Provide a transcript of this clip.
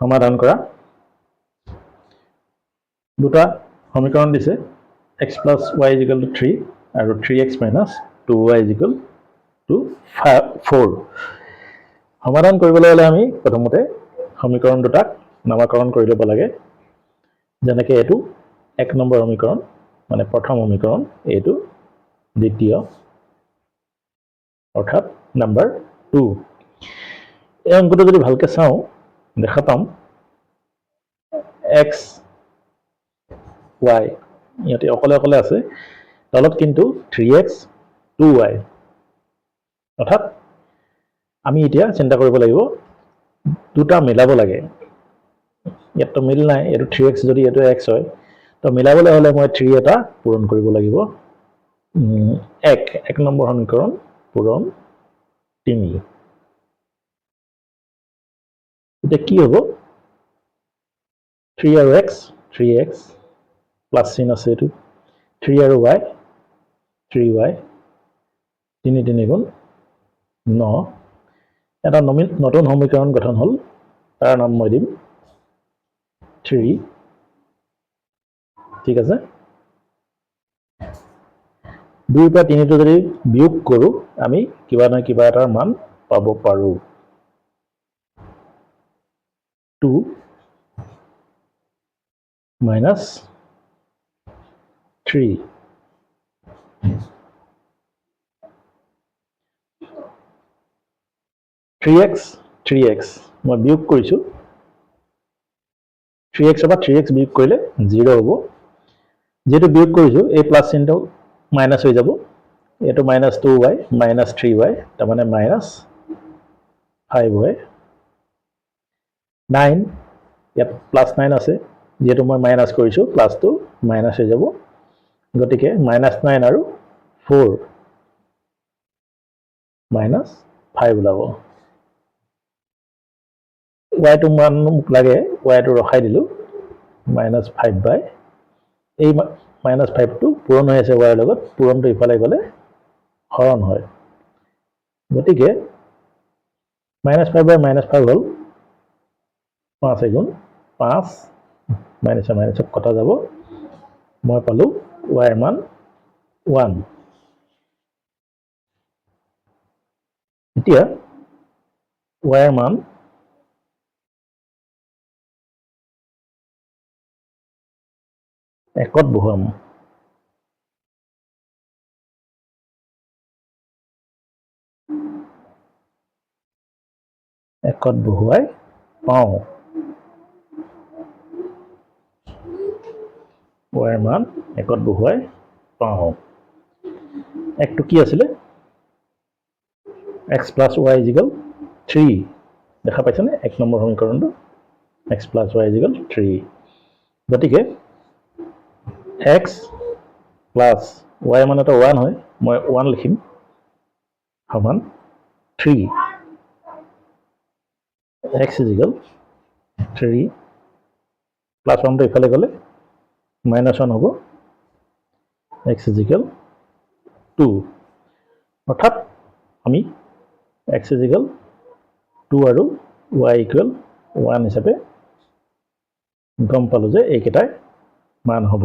সমাধান কৰা। দুটা সমীকৰণ দিছে, x plus y is equal to 3 আৰু 3x minus 2y is equal to 4। সমাধান কৰিবলৈ হ'লে আমি প্ৰথমতে সমীকৰণ দুটাক নামাকৰণ কৰি ল'ব লাগে। যেনেকৈ এইটো এক নম্বৰ সমীকৰণ, মানে প্ৰথম সমীকৰণ, এইটো দ্বিতীয়, অৰ্থাৎ নাম্বাৰ 2। এই অংকটো যদি ভালকৈ চাওঁ, দেখা পাম এক্স, ৱাই ইহঁতে অকলে অকলে আছে, তলত কিন্তু থ্ৰী এক্স, টু ৱাই। অৰ্থাৎ আমি এতিয়া চিন্তা কৰিব লাগিব, দুটা মিলাব লাগে। ইয়াততো মিল নাই। এইটো থ্ৰী এক্স যদি এইটো এক্স হয়, তো মিলাবলৈ হ'লে মই থ্ৰী এটা পূৰণ কৰিব লাগিব। এক নম্বৰ সমীকৰণ পূৰণ তিনি। এতিয়া কি হ'ব? থ্ৰী আৰু এক্স থ্ৰী এক্স, প্লাছ চিন আছে এইটো। থ্ৰী আৰু ৱাই থ্ৰী ৱাই, তিনি তিনি গুণ ন। এটা নতুন সমীকৰণ গঠন হ'ল, তাৰ নাম মই দিম থ্ৰী। ঠিক আছে। দুইৰ পৰা তিনিটো যদি বিয়োগ কৰোঁ, আমি কিবা নহয় কিবা এটাৰ মান পাব পাৰোঁ। 2 minus 3, 3 x, 3 x মই বিয়োগ কৰিছোঁ। থ্ৰী এক্সৰ পৰা থ্ৰী এক্স বিয়োগ কৰিলে জিৰ' হ'ব। যিহেতু বিয়োগ কৰিছোঁ, এই প্লাছ চিনটো মাইনাছ হৈ যাব। এইটো minus 2 y minus 3 y, তাৰমানে মাইনাছ ফাইভ ৱাই। নাইন, ইয়াত প্লাছ নাইন আছে, যিহেতু মই মাইনাছ কৰিছোঁ, প্লাছটো মাইনাছ হৈ যাব। গতিকে মাইনাছ নাইন আৰু ফ'ৰ, মাইনাছ ফাইভ ওলাব। ৱাইটো মান মোক লাগে, ৱাইটো ৰখাই দিলোঁ। মাইনাছ ফাইভ বাই, এই মাইনাছ ফাইভটো পূৰণ হৈ আছে ৱাইৰ লগত, পূৰণটো ইফালে গ'লে হৰণ হয়। গতিকে minus 5 by minus 5 হ'ল পাঁচ এগুণ পাঁচ, মাইনাছে মাইনাছত কটা যাব। মই পালোঁ ৱাইৰ মান 1। এতিয়া ৱাইৰ মান একত বহুৱাম। একত বহুৱাই পাওঁ, ৱাইৰ মান একত বহুৱাই পাওঁ। একটো কি আছিলে? X plus y is equal 3। দেখা পাইছেনে এক number সমীকৰণটো? X plus y is equal 3। গতিকে এক্স প্লাছ ৱাই মানে এটা ওৱান হয়, মই ওৱান লিখিম, সমান 3। X is equal 3, plus ওৱানটো ইফালে গ'লে মাইনাছ ওৱান হ'ব, এক্স is equal to. অৰ্থাৎ আমি এক্স is equal to আৰু ৱাই ইকুৱেল ওৱান হিচাপে গম পালোঁ যে এইকেইটাই মান হ'ব।